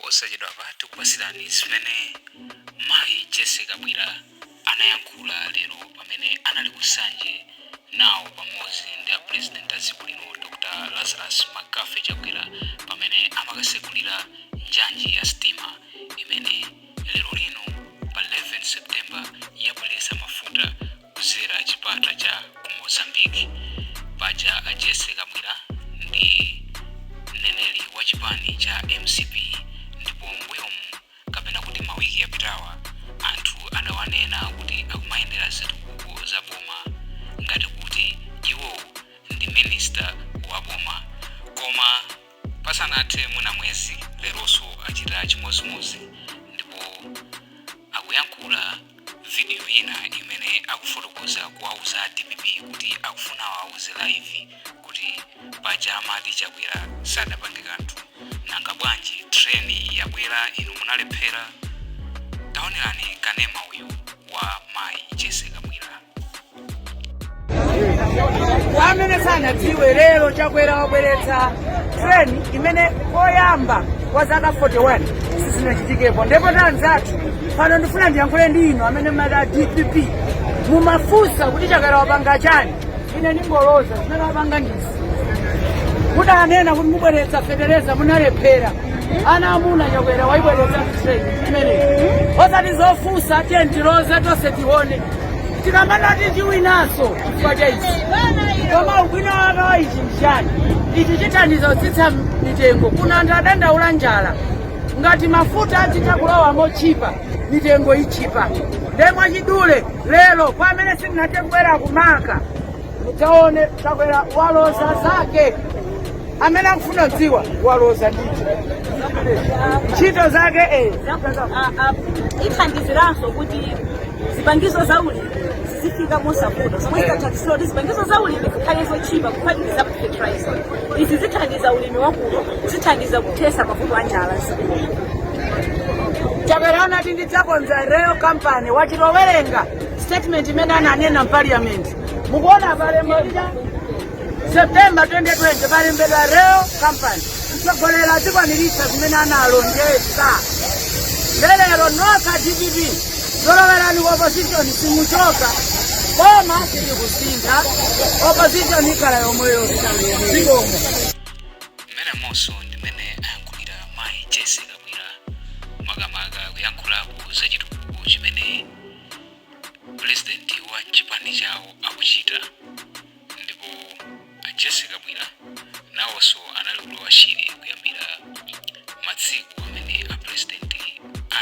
Posachedwapa tikupasirani zimene mayi Jessie Kabwila anayankhula lero pamene anali ku Nsanje nawo pamodzi ndi a president a dziko lino Dr Lazarus McCarthy Chakwera pamene amakasegulira njanji ya sitima imene lero lino pa 11 September yabweretsa mafuta kuzera chipata cha ku Mozambique. Paja a Jessie Kabwila ndi mneneri wa chipani cha mcp ndipo mbuyomu kapena kuti mawiki apitawa anthu adawanena kuti akumayendera zitukuko za boma ngati kuti iwo ndi minister wa boma, koma pasanathe mwina mwezi leronso achita chimodzimodzi ndipo akuyankhula video ina imene akufotokoza kuwauza a dpp kuti akufuna awauze live kuti paja amati Chakwera sadapange kanthu, nanga bwanji train yabwera inu munalephera? Taonerani kanema uyu wa mayi Jessie Kabwila. Kwa amene sanadziwe, lero Chakwera wabweretsa train imene koyamba kwa zaka 41 sizinachitikepo. Ndipo anzathu pano ndifuna ndiyankhule ndi inu amene mumati a DPP mumafunsa kuti Chakwera wapanga chani. Ine ndingoloza zimene wapanga ndizi. Mudanena kuti mubweretsa fetereza, munalephera. Ana amuna, Chakwera waibweretsa train imeneyi, osati zofunsa. Tiye tiloze tonse tione. Tikamanati tiwinaso chifukwa cha ichi, koma ubwino wake wa ichi nchani? Ichi chithandiza kutsitsa mitengo. Kuna anthu adandaula njala. Ngati mafuta achita kulowa mochipa, mitengo ichipa. Nde mwachidule, lero kwa amene sitinathe kubwera kumaka mudzaone, Chakwera waloza zake. Amene akufuna kudziwa, waloza ndithu ntchito zake. Ithandiziranso kuti zipangizo za ulimi zizifika mosavuta, zomwe zikathandizira kuti zipangizo za ulimi zikhale zotchipa, kuphatikiza fertilizer. Izi zithandiza ulimi wakuno, zithandiza kuthesa mavuto a njala mdziko. Chakwera anati ndidzakonza rail company. Wachitowerenga statement imene ananena m'parliament. Mukuona palembo lija, September 2020, palembedwa rail company. Mtsogoleri azikwaniritsa zimene analonjeza. Lero nokha DPP zolowerani ku opposition, simuchoka koma sitikusintha, opposition ikhala yomweyo. Zikomo. Mmenemonso ndimene ayankhulira mayi Jessie Kabwila, makamaka kuyankhulapo za chitukuko chimene president wa chipani chawo akuchita. Ndipo a Jessie Kabwila nawonso anali kulowa Shire kuyambira matsiku amene a president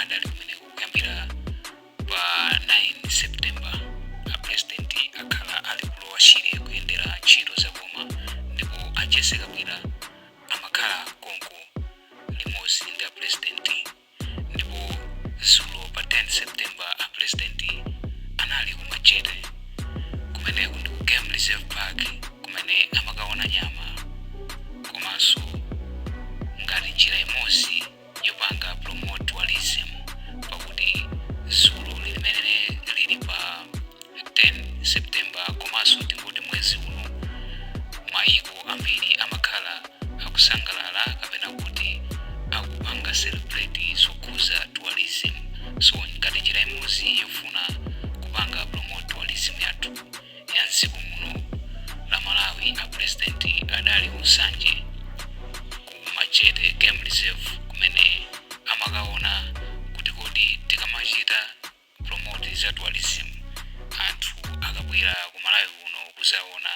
adali kumeneko. Kuyambira pa 9 September a president akhala ali kulowa Shire kuyendera ntchito za boma, ndipo a Jessie Kabwila amakhala konko limodzi ndi a president. Ndipo dzulo pa 10 September a president anali ku Majete. Kumeneku ndi ku Game Reserve Park kumene amakaona nyama, komanso ngati njira imodzi yopanga promote tourism, pakuti dzulo limene lili pa 10 September, komanso tingoti mwezi uno, mayiko ambiri amakhala akusangalala kapena kuti akupanga celebrate zokhuza tourism. So ngati njira imodzi yofuna kupanga promote tourism yathu ya mdziko muno la Malawi, a president adali ku Nsanje ku Majete Game Reserve kumene amakaona kuti kodi tikamachita promote za tourism, anthu akabwera ku Malawi kuno kuzaona,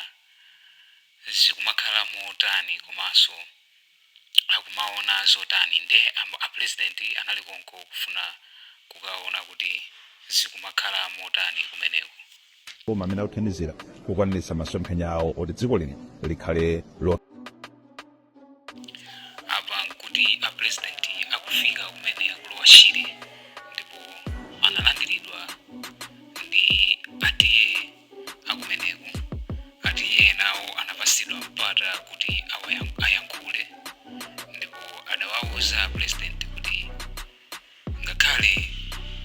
zikumakhala motani komanso akumaona zotani? Nde a president anali konko kufuna kukaona kuti zikumakhala motani kumeneko. Koma amene akuthandizira kukwaniritsa masomphenya awo oti dziko lino likhale lo Apa nkuti a president akufika kumene akulowa Shire, ndipo analandiridwa ndi a T/A akumeneku. A T/A nawo anapasidwa mpata kuti ayankhule, ndipo adawawuza president kuti ngakhale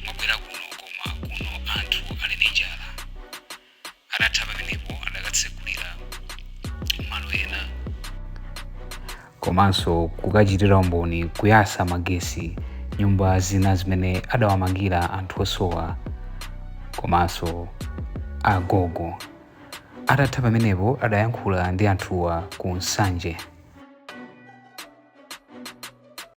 mwabwera kuno, koma kuno anthu ali ndi njala. Adatha pamenepo adakatsegulira malo ena. Komanso kukachitira umboni kuyasa magesi nyumba zina zimene adawamangira anthu osowa komanso agogo. Atatha pamenepo adayankhula ndi anthuwa ku Nsanje.